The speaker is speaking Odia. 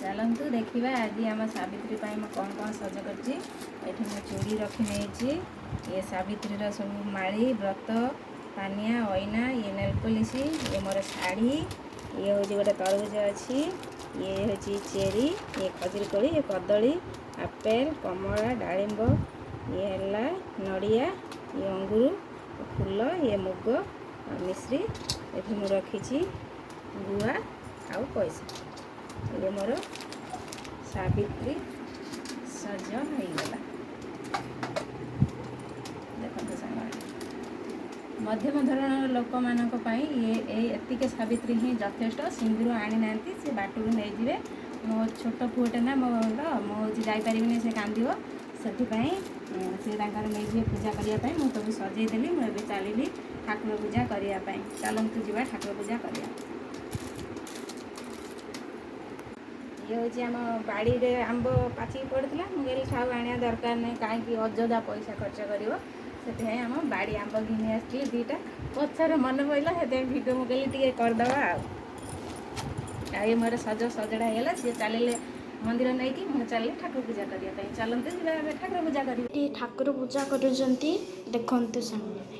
ଚାଲନ୍ତୁ ଦେଖିବା ଆଜି ଆମ ସାବିତ୍ରୀ ପାଇଁ ମୁଁ କ'ଣ କ'ଣ ସଜ କରିଛି। ଏଠି ମୁଁ ଚୁଡ଼ି ରଖି ନେଇଛି, ଇଏ ସାବିତ୍ରୀର ସବୁ ମାଳି, ବ୍ରତ, ପାନିଆ, ଅଇନା, ଇଏ ନେଲ୍ ପଲିସି, ଇଏ ମୋର ଶାଢ଼ୀ, ଇଏ ହେଉଛି ଗୋଟେ ତରଭୁଜ ଅଛି, ଇଏ ହେଉଛି ଚେରି, ଇଏ ଖଜୁରୀ କୋଳି, ଇଏ କଦଳୀ, ଆପେଲ, କମଳା, ଡାଳିମ୍ବ, ଇଏ ହେଲା ନଡ଼ିଆ, ଇଏ ଅଙ୍ଗୁର, ଫୁଲ, ଇଏ ମୁଗ ଆଉ ମିଶ୍ରି। ଏଠି ମୁଁ ରଖିଛି ଗୁଆ ଆଉ ପଇସା। ଇଏ ମୋର ସାବିତ୍ରୀ ସଜ ହେଇଗଲା। ଦେଖନ୍ତୁ ସାଙ୍ଗମାନେ, ମଧ୍ୟମ ଧରଣର ଲୋକମାନଙ୍କ ପାଇଁ ଇଏ ଏଇ ଏତିକି ସାବିତ୍ରୀ ହିଁ ଯଥେଷ୍ଟ। ସିନ୍ଦୁର ଆଣିନାହାନ୍ତି, ସେ ବାଟରୁ ନେଇଯିବେ। ମୋ ଛୋଟ ପୁଅଟେ ନା ମୋର, ମୁଁ ହେଉଛି ଯାଇପାରିବିନି, ସେ କାନ୍ଦିବ, ସେଥିପାଇଁ ସେ ତାଙ୍କର ନେଇଯିବେ ପୂଜା କରିବା ପାଇଁ। ମୁଁ ସବୁ ସଜେଇ ଦେଲି। ମୁଁ ଏବେ ଚାଲିଲି ଠାକୁର ପୂଜା କରିବା ପାଇଁ। ଚାଲନ୍ତୁ ଯିବା ଠାକୁର ପୂଜା କରିବା। ଇଏ ହେଉଛି ଆମ ବାଡ଼ିରେ ଆମ୍ବ ପାଚିକି ପଡ଼ିଥିଲା। ମୁଁ କହିଲି ଥାଉ, ଆଣିବା ଦରକାର ନାହିଁ, କାହିଁକି ଅଯଥା ପଇସା ଖର୍ଚ୍ଚ କରିବ। ସେଥିପାଇଁ ଆମ ବାଡ଼ି ଆମ୍ବ ଘିନି ଆସିଥିଲି ଦୁଇଟା। ପଛରେ ମନେ ପଡ଼ିଲା, ସେଥିପାଇଁ ଭିଡ଼ିଓ ମୁଁ କହିଲି ଟିକେ କରିଦେବା। ଆଉ ଆଉ ଇଏ ମୋର ସଜ ସଜଡ଼ା ହେଇଗଲା। ସିଏ ଚାଲିଲେ ମନ୍ଦିର ନେଇକି, ମୁଁ ଚାଲିଲି ଠାକୁର ପୂଜା କରିବା ପାଇଁ। ଚାଲନ୍ତୁ ଯିବା ଏବେ ଠାକୁର ପୂଜା କରିବା। ଏଠି ଠାକୁର ପୂଜା କରୁଛନ୍ତି, ଦେଖନ୍ତୁ ସାଙ୍ଗମାନେ।